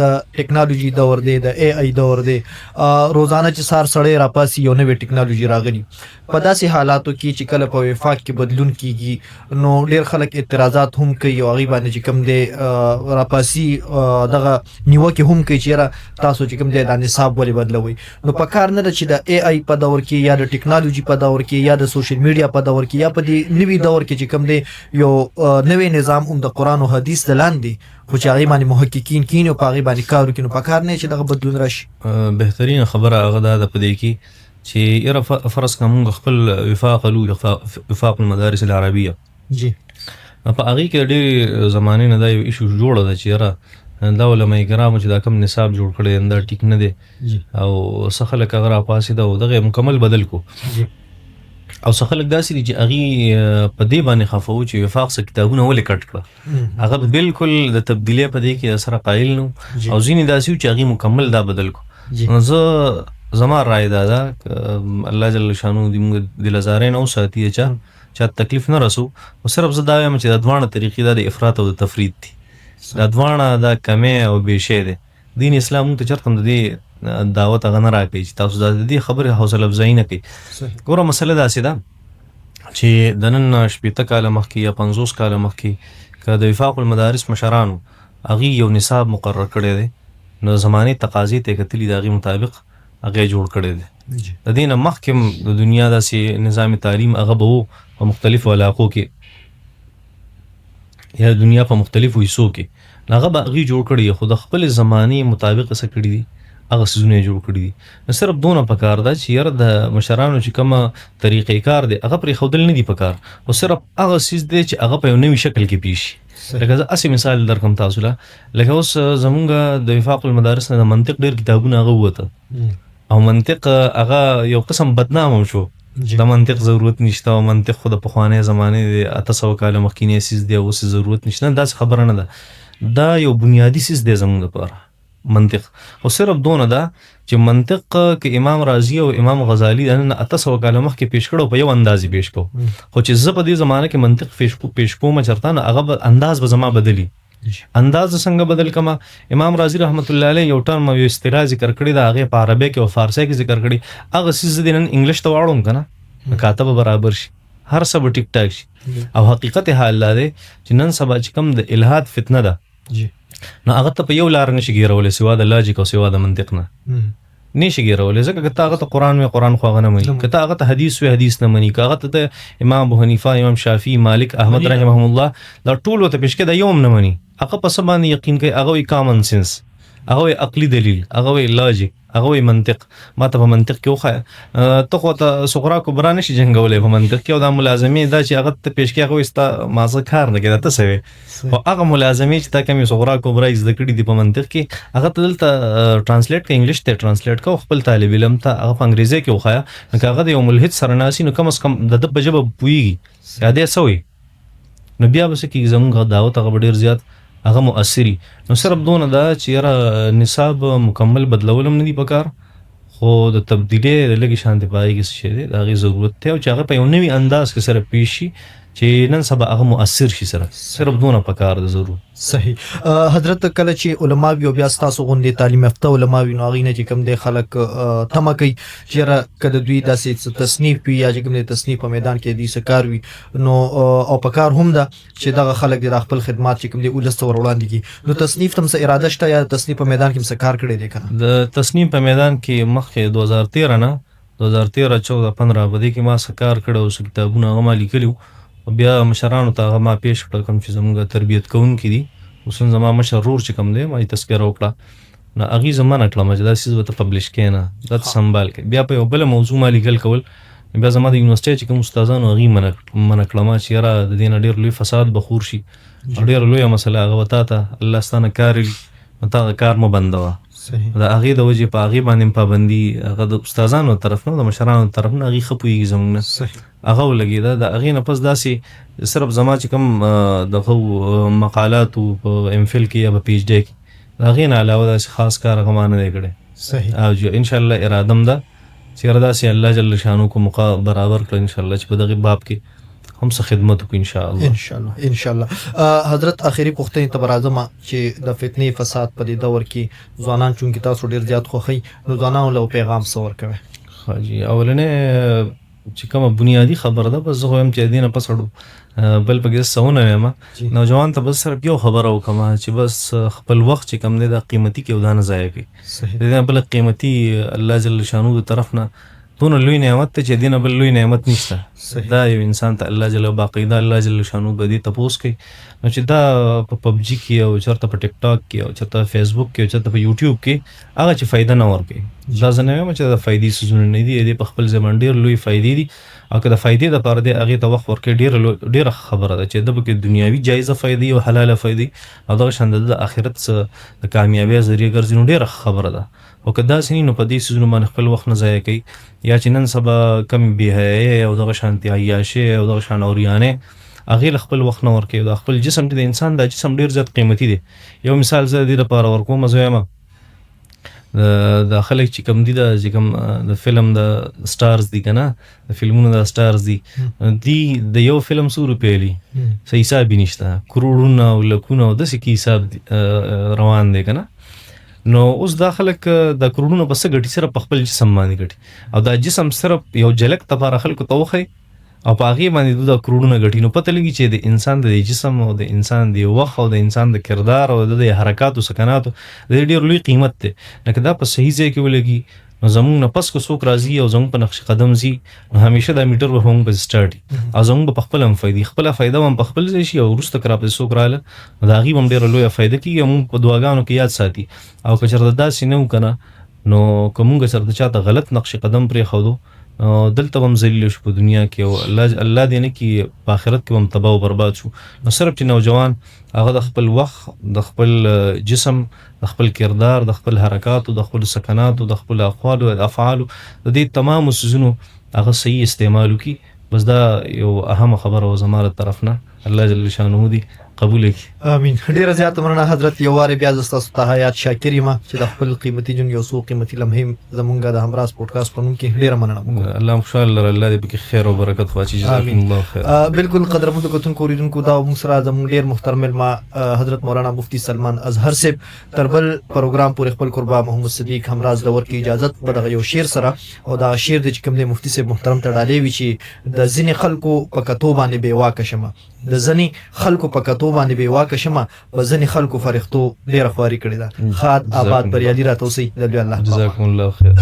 د ټکنالوژي دور دی، د ای آی دور دی، روزانه چې سار سړی راپاسي یو نوې ټکنالوژي راغلي. په داسې حالاتو کې چې کله په وفاق کې بدلون کیږي نو ډیر خلک اعتراضات هم کوي او هغې باندې چې کوم دی راپاسي دغه نیوکې هم کوي چې یاره تاسو چې کوم دی دا نصاب ولې بدلوئ. نو په کار نه ده چې د ای آی په دور کې یا د ټکنالوژي په دور کې یا د سوشل میډیا په دور کې یا په دې نوي دور کې چې کوم دی یو نوی نظام هم د قرآن او حدیث د لاندې خو چې هغې باندې محققین کیني او په هغې باندې کار وکړي، نو په کار نه چې دغه بدلون راشي. بهترینه خبره هغه دا ده په دې کې چې یاره فرض کړه مونږ خپل وفاق لو، وفاق المدارس العربیه جی، په هغې کې ډېرې زمانې نه دا یو ایشو جوړه ده چې یاره دا علماء کرامو چې دا کوم نصاب جوړ کړی دا ټیک نه دی او څه خلک هغه راپاڅېده او دغه یې مکمل بدل کړو. او څه خلک داسې دي چې هغې په دې باندې خفه وو چې وفاق څه کتابونه ولې کټ کړه، هغه بالکل د تبدیلۍ په دې کې سره قایل نه وو. او ځینې داسې وو چې هغې مکمل دا بدل کړو. نو زه زما رائے دا ده الله جل شانو دې موږ د لزارې نه وساتي، چا چا تکلیف نه رسو. خو صرف زه دا وایم چې دا دواړه طریقې دا د افراط او د تفرید دي، دا دواړه دا کمې او بې شی دی. دین اسلام موږ ته چېرته هم د دې دعوت هغه نه راکوي چې تاسو دا د دې خبرې حوصله افزایي نه کوي. ګوره مسله داسې ده چې د نن نه 60 کاله مخکې یا 50 کاله مخکې که د وفاق المدارس مشرانو هغوی یو نصاب مقرر کړی دی نو د زمانې تقاضې ته یې کتلي د هغې مطابق هغه یې جوړ کړی دی. د دې نه مخکې هم د دنیا داسې نظام تعلیم هغه به و په مختلفو علاقو کې یا د دنیا په مختلفو حصو کې، نو هغه به هغوی جوړ کړي خو د خپلې زمانې مطابق یې څه کړي دي، هغه څیزونه یې جوړ کړي دي. نو صرف دونه پکار ده چې یاره د مشرانو چې کومه طریقې کار دی هغه پرېښودل نه دي پکار، خو صرف هغه څیز دی چې هغه په یو نوي شکل کې پیش شي. لکه زه هسې مثال درکړم تاسو له، لکه اوس زمونږ د وفاق المدارس نه د منطق ډېر کتابونه هغه ووته او منطق هغه یو قسم بدنام هم شو، د منطق ضرورت نشته او منطق خو د پخوانۍ زمانې دی، 800 کاله مخکینی څیز دی، اوس یې ضرورت نشته. نه، داسې خبره نه ده، دا یو بنیادي څیز دی زمونږ لپاره منطق. خو صرف دونه ده چې منطق که امام رازي او امام غزالي د نن 800 کاله مخکې پیش کړو په یو انداز یې پیش کړو، خو چې زه په دې زمانه کې منطق پیش کوم چېرته نو هغه انداز به زما بدلي. انداز زه څنګه بدل کړم؟ امام رازي رحمت الله علیه یو ټرم یو اصطلاح ذکر کړې ده، هغې په عربۍ کې او فارسۍ کې ذکر کړې، هغه څیز زه دې نن انګلیش ته واړوم که نه کاته به برابر شي، هر څه به ټیک ټاک شي. او حقیقت حال دا دی چې نن سبا چې کوم د الحاد فتنه ده نو هغه ته په یو لار نشي ګیرولی سوا د لاجیک او سوا د منطق نه نشي ګیرولی، ځکه که ته هغه ته قرآن وې قرآن خو هغه نه مني، که ته هغه ته حدیث وې حدیث نه مني، که هغه ته د امام ابو حنیفه، امام شافعي، مالک، احمد رحمهم الله دا ټول ورته پیش کړي دا یو هم نه مني. هغه په څه باندې یقین کوي؟ هغه وایي کامن سنس، هغه وایي عقلي دلیل، هغه وایي لاجیک، هغه وایي منطق. ما ته په منطق کې وښایه، ته خو ته صغرا کبرا نشي جنګولی په منطق کې، او دا ملازمې دا چې هغه ته پیش کړي هغه وایي ستا مازه کار نه کوي، دا ته څه وې؟ خو هغه ملازمې چې تا کومې صغرا کبرا یې زده کړي دي په منطق کې هغه ته دلته ټرانسلیټ کړه، انګلیش ته یې ټرانسلیټ کړه او خپل طالب علم ته هغه په انګریزۍ کې وښایه، نو که هغه د یو ملحد سره ناست نو کم از کم د ده په ژبه پوهېږي یا دی څه وایي، نو بیا به څه کېږي؟ زموږ دعوت هغه به ډېر زیات هغه مؤثري. نو صرف دونه ده چې یاره نصاب مکمل بدلول هم نه دي پکار، خو د تبدیلۍ د لږې شانتې په هغې کې څه شی دی د هغې ضرورت دی، او چې هغه په یو نوي انداز کې سره پیش شي چې نن سبا هغه مؤثر شي، سره صرف دونه پکار ده ضرور. صحیح. حضرت کله چې علما وي او بیا ستاسو غوندې تعلیم یافته علما وي نو هغوی نه چې کوم دی خلک تمه کوي چې یاره که د دوی داسې څه تصنیف وي یا چې کوم دی تصنیف په میدان کې دوی څه کار وي نو او پکار هم ده چې دغه خلک دې دا خپل خدمات چې کوم دی ولس ته ور وړاندې کړي. نو تصنیف ته هم څه اراده شته یا تصنیف په میدان کې هم څه کار کړی دی که نه؟ د تصنیف په میدان کې مخکې 2013 نه، 2013، 14، 15 په دې کې ما څه کار کړی او څه کتابونه هغه ما لیکلي وو، بیا مشرانو ته هغه ما پیش کړل کوم چې زموږ تربیت کوونکي دي، خصوصاً زما مشر ورور چې کوم دی ما یې تذکره وکړه، نو هغې زه منع کړم چې دا څیز به ته پبلش کړې نه، دا ته سنبال کړې. بیا په یو بله موضوع ما لیکل کول، بیا زما د یونیورسټۍ چې کوم استادانو هغې منع کړم چې یاره د دې نه ډېر لوی فساد به خور شي او ډېره لویه مسله هغه به تا ته الله ستا نه کار وي، نو تا هغه کار مه بندوه. د هغې د وجې په هغې باندې هم پابندي هغه د استادانو طرف نه، د مشرانو طرف نه، هغې ښه پوهېږي زموږ نه. هغه ولګېده. د هغې نه پس داسې صرف زما چې کوم، دغه و، مقالات و په ایم فل کې یا په پی ایچ ډي کې، د هغې نه علاوه داسې خاص کار هغه ما نه دی کړی. او جی، انشاءالله اراده هم ده چې یاره داسې الله جل شانو کو موقع برابر کړه انشاءالله چې په دغې باب کې هم څه خدمت وکړو ان شاء الله. ان شاء الله، ان شاء الله. حضرت، اخري پوښتنې ته به راځم چې د فتنې فساد په دې دور کې ځوانان چونکې تاسو ډیر زیات خوښئ، نو ځوانانو له پیغام څه ورکوي؟ ښه جي، اولنې چې کومه بنیادي خبره ده، بس زه خو وایم چې دې نه پس اړو بل پکې څه ونه وایم. نوجوان ته بس صرف یو خبره وکړم چې بس خپل وخت چې کوم دی دا قیمتي کې او دا نه ضایع کړي. د دې نه بل قیمتي الله جل شانو د طرف نه دونه لوی نعمت ته چې دې نه بل لوی نعمت نشته. دا یو انسان ته الله جل باقاعده الله جل شانو به دې تپوس کوي، نو چې دا په پبجي کې او چېرته په ټیک ټاک کې او چېرته په فیسبوک کې او چېرته په یوټیوب کې هغه چې فایده نه ورکوي، دا زه نه وایم چې دا فایدې څیزونه نه دي، دې په خپل ځای باندې ډېر لوی فایدې دي، او که د فایدې دپاره دی هغې ته وخت ورکوي، ډېره ښه خبره ده چې ده پکې دنیاوي جایزه فایدې او حلاله فایدې او دغه شان د ده د آخرت څه د کامیابۍ ذریعه ګرځي، نو ډېره ښه خبره ده. او که داسې نه، نو په دې څیزونو باندې خپل وخت نه ضایع کوي، یا چې نن سبا کم بې حیایۍ او دغه شانتې عیاشۍ او دغه شان اوریانۍ هغې له خپل وخت نه ورکوي. دا خپل جسم چې د انسان دا جسم ډېر زیات قیمتي دی. یو مثال زه د دې لپاره ورکوم، زه وایم د خلک چې کوم دي، دا چې کوم د فلم د سټارز دي که نه، د فلمونو د سټارز دي، دی د یو فلم څو روپۍ لري، څه حساب یې نشته، کروړونه او لکونه او داسې کې حساب روان دی که نه. نو اوس دا خلک د کروړونو په څه ګټي؟ صرف په خپل جسم باندې ګټي، او دا جسم صرف یو جلک دپاره خلکو ته وښیي او په هغې باندې دوی دا کروړونه ګټي. نو پته لګي چې د انسان د جسم او د انسان د وخت او د انسان د کردار او د حرکاتو سکناتو د دې ډېر لوی قیمت دی. نو که دا په صحیح ځای کې ولګي، نو زمونږ نه پس که څوک راځي او زمونږ په نقش قدم ځي، نو همیشه دا میټر به هم پسې سټارټ وي او زمونږ به په خپله هم فایدې، خپله فایده به هم په خپل ځای شي، او وروسته که راپسې څوک راغله نو د هغې به هم ډېره لویه فایده کېږي او مونږ په دعاګانو کې یاد ساتي. او که چېرته داسې نه وو که نه، نو که مونږ چېرته چاته غلط نقش قدم پرېښودو، نو دلته به هم ذلیل شو په دنیا کې، او الله دې نه کړي په آخرت کې به هم تباه او برباد شو. نو صرف چې نوجوان هغه د خپل وخت، د خپل جسم، د خپل کردار، د خپل حرکاتو، د خپل سکناتو، د خپل اقوالو، افعالو، د دې تمامو څیزونو هغه صحیح استعمال وکړي، بس دا یو اهمه خبره وه زما له طرف نه. الله جل شانه دې قبول کړي. امین. ډیره زیاته مننه حضرت، یو وارې بیا زه ستاسو ته حیات شاکر یم چې د خپل قیمتي ژوند یو څو قیمتي لمحې زمونږ د همراز پودکاسټ په نوم کې. ډیره مننه مو. الله مو خوشحاله لره، الله دې پکې خیر او برکت واچوي. جزاکم آمین. الله خیر. بالکل قدرمنو کتونکو اوریدونکو، دا موږ سره زمونږ ډیر محترم مېلمه، حضرت مولانا مفتي سلمان اظهر صاحب. تر بل پروګرام پورې خپل قربا محمد صدیق همراز له ورکې اجازت په دغه یو شعر سره، او دا شعر دی چې کوم دی مفتي صاحب محترم ته ډالۍ وي چې د ځینې خلکو په کتو باندې بې واکه شمه، د ځینې خلکو په کتو باندې بې واکه شمه، په ځینې خلکو فرښتو ډېره خواري کړې ده. ښاد آباد بریالي راته اوسئ. د لوی الله په امان. جزاکم الله خیر.